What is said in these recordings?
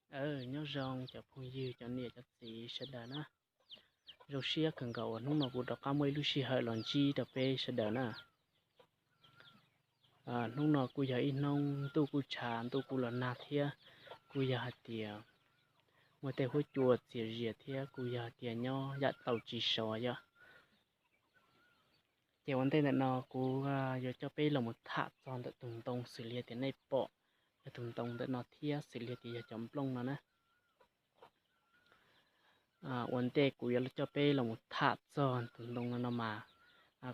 Nyob zoo cov phooj ywg, cov niam cov txiv sawv daws na. Zoo siab kawg nkaus uas hnub no kuv rov qab muaj ib lub sij hawm los ntsib rau peb sawv daws na. Hnub no kuj yog ib hnub ntuj kuj tshav ntuj kuj los nag thiab, kuj yog hais tias muaj tej huab cua txias zias thiab kuj yog hais tias nyob yam tau tsis sov yom. Ces ua ntej ntawm no kuv yuav coj peb los mus tham txog ntawm tus ntoo xws li tias nej pom, yog tus ntoo ntawm no thiab xws li tias yog cov nplooj no na. Ua ntej kuv yuav coj peb los mus tham txog tus ntoo no no mas,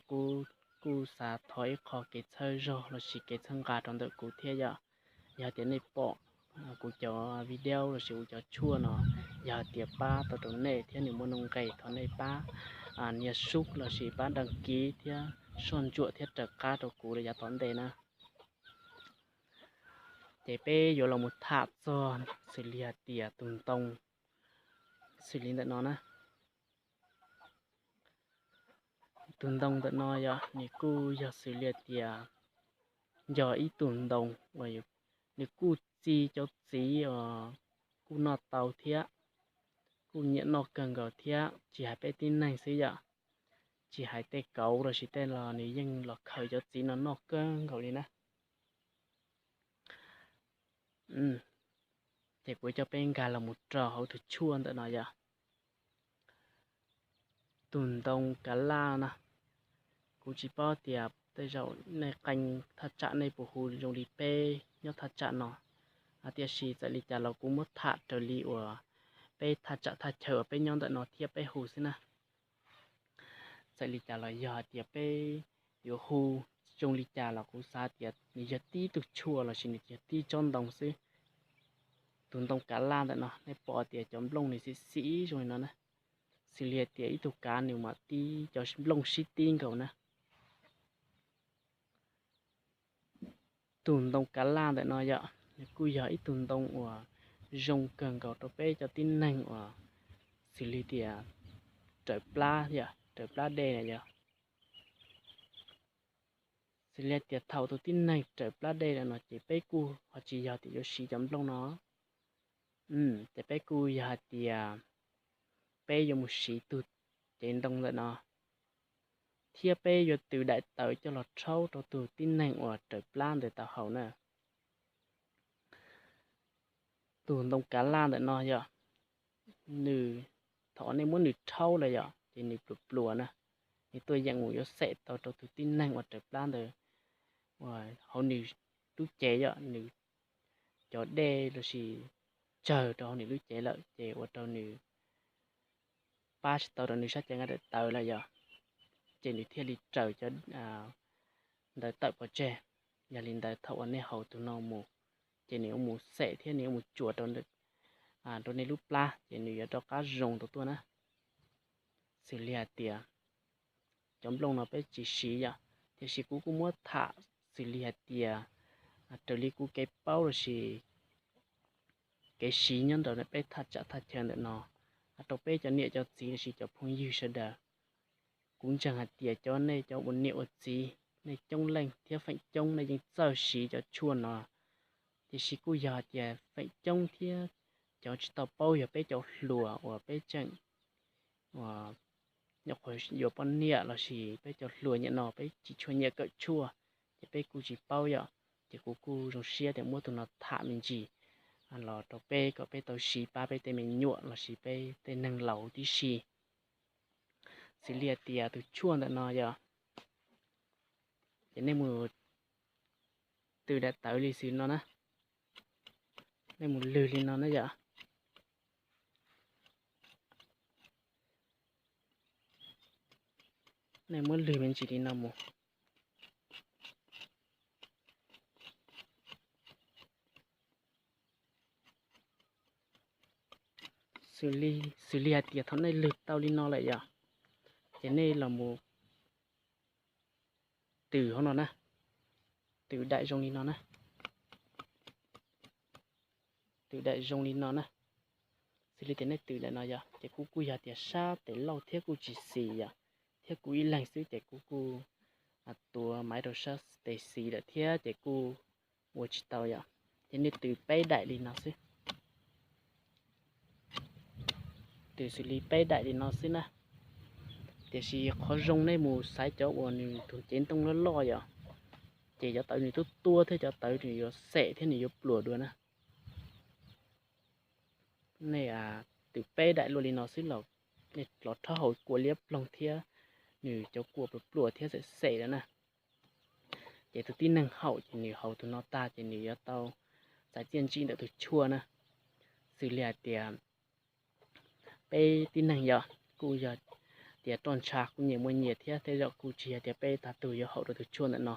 kuv kuj xav thov ib qho kev txhawb zog lossis kev txhawb nqa rau ntawm kuv thiab yom. Yog tias nej pom kuv cov video lossis kuv cov tshuaj no, yog tias pab tau rau nej thiab nws muaj nuj nqis, thov nej pab nias sub lossis pab đăng ký thiab soj ntsuam thiab raws qab rau kuv rau yav tom ntej na. Ces peb yuav los mus tham txog xws li hais tias tus ntoo xws li ntawm no na. Tus ntoo ntawm no yog nws kuj yog xws li tias yog ib tug ntoo uas nws kuj txi cov txiv os, kuj noj tau thiab, kuj nyiam noj kawg nkaus thiab, tsis hais peb tib neeg xwb yom. Tsis hais tej kauv lossis tej los nws yeej los khaws cov txiv no noj kawg nkaus li na. Ces kuv coj peb nkag los mus rau hauv tus tshuaj ntawm no yom. Tus ntoo kav laj no, kuv tsis paub tias tej zaum nej qee thaj tsam nej puas hu zoo li peb nyob thaj tsam no, tiam sis txawm li cas los kuv muab tham raws li uas peb thaj tsam thaj chaw uas peb nyob ntawm no thiab peb hu xwb na. Txawm li cas los yog hais tias peb yuav hu zoo li cas los kuv xav tias nws yog tib tug tshuaj lossis nws yog tib tsob ntoo xwb. Tus ntoo kav laj ntawm no nej pom tias cov nplooj nws xim xim zoo li no na, xws li tias ib tug kav nws mam tib cov nplooj sib tib nkaus na. Tus ntoo kav laj ntawm no yom, nws kuj yog ib tug ntoo uas zoo kawg nkaus rau peb cov tib neeg uas xws li tias raws plab yom, raws plab dej na yom. Xws li tias thaum tus tib neeg raws plab dej lawm no ces peb kuj ho tsis yog tias yuav siv cov nplooj no. Ces peb kuj yog hais tias peb yuav mus siv tus cev ntoo ntawm no, thiab peb yuav tws daim tawv coj los rhaub rau tus tib neeg uas raws plab ntawd tau haus na. Tus ntoo kav laj ntawm no yog nws, thaum nej muab nws rhaub lawm yom, ces nws pluas pluas na, nws tuaj yeem mus yuav xem tau rau tus tib neeg uas raws plab ntawd uas hauv nws lub cev yom, nws cov dej lossis tsawg rau hauv nws lub cev lawm ces ua rau nws pab tsis tau rau nws sab cev nqa daim tawv lawm yom, ces nws thiaj li raws cov ntawd tawm pov tseg. Yog li ntawd thaum uas nej haus tus no mus, ces nws yuav mus xem thiab nws yuav mus tsuas rau nej lub plab ces nws yuav rov qab zoo tau tuaj na. Xws li hais tias cov nplooj no peb tsis siv yom, tiam sis kuv kuj muab tham xws li hais tias raws li kuv kev paub lossis kev siv nyob rau peb thaj tsam thaj chaw ntawm no, rau peb cov niam cov txiv lossis cov phooj ywg sawv daws. Kuv ntseeg hais tias cov nej cov ua niam ua txiv nej coob leej thiab feem coob nej yeej txawj siv cov tshuaj no, tiam sis kuj yog hais tias feem coob thiab cov tsis tau paub yog peb cov hluas uas peb tseem uas nyuam qhuav yuav poj niam lossis peb cov hluas nim no peb tsis tshua nyiam kawm tshuaj, ces peb kuj tsis paub yom. Ces kuv kuj zoo siab tias muab tus no tham me ntsis los rau peb kom peb tau siv pab peb tej me nyuam lossis peb tej neeg laus tib si. Xws li hais tias tus tshuaj ntawm no yom, ces nej mus tws daim tawv li xws no na, nej mus lwg li no na yom. Nej muab lwg me ntsis li no mus. Xws li hais tias thaum nej lwg tau li no lawm yom, ces nej los mus tws hauv no na, tws daim zoo li no na, tws daim zoo li no na. Xws li tias nej tws daim no yom, ces kuv kuj yog tias sab tes lauj thiab kuj tsis xis yom, thiab kuv ib leeg xwb ces kuv kuj tuav maiv rau sab tes xis lawm thiab ces kuj ua tsis tau yom. Ces nej tws peb daim li no xwb. twb xws li peb daim li no xwb na. Tiam sis qhov zoo nej mus xaiv cov uas nws tus cev ntoo loj loj yom, ces cov tawv nws tuab tuab thiab cov tawv nws yuav xem thiab nws yuav pluam dua na. Nej twb peb daim luaj li no xwb los, nej los rhaub haus kua liab ploog thiab nws cov kua pluam pluam thiab xem xem lawm na. Ces tus tib neeg haum ces nws haus tus no tag ces nws yuav tau txais txiaj ntsig ntawm tus tshuaj na. Xws li hais tias peb tib neeg yog kuj yog tias roj ntsha kuj nyias muaj nyias thiab, tej zaum kuj tsis yog tias peb tag tug yuav haum rau tus tshuaj ntawm no.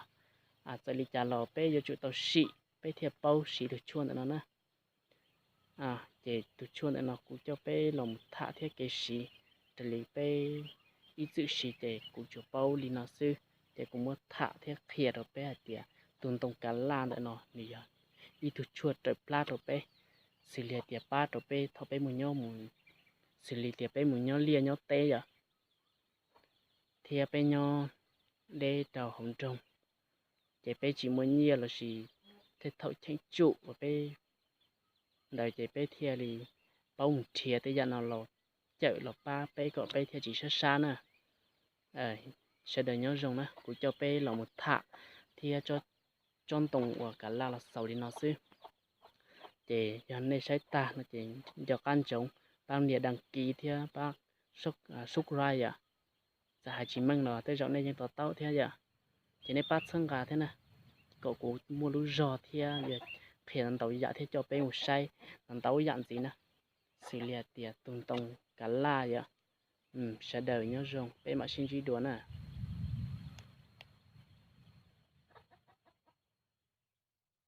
Txawm li cas los peb yuav tsum tau sim peb thiaj paub siv tus tshuaj ntawm no na. Ces tus tshuaj ntawm no kuv coj peb los mus tham thiab kev siv, raws li peb ib txwm siv ces kuv tsuas paub li no xwb. Ces kuv muab tham thiab qhia rau peb hais tias tus ntoo kav laj ntawm no nws yog ib tug tshuaj raws plab rau peb, xws li hais tias pab rau peb thaum peb mus nyob mus, xws li tias peb mus nyob liaj nyob teb yom, thiab peb nyob deb rau hauv nroog, ces peb tsis muaj nyiaj lossis tej thaum cheem tsum uas peb ntawd ces peb thiaj li paub mus nrhiav tej yam no los cawm los pab peb kom peb thiaj tsis sab sab na. Sawv daws nyob zoo na, kuv coj peb los mus tham thiab tsob ntoo uas kav laj los xaus li no xwb. Ces yog nej saib tag no ces nco qab ntsoov pab nias đăng ký thiab pab subscribe yom. Txawm hais tsis meej los tej zaum nej yeej to taub thiab yom. Ces nej pab txhawb nqa thiab na, kom kuv muaj lub zog thiab yog qhia ntau yam thiab coj peb mus saib ntau yam ntxiv na. Xws li hais tias tus ntoo kav laj yom. Sawv daws nyob zoo, peb mam sib ntsib dua na.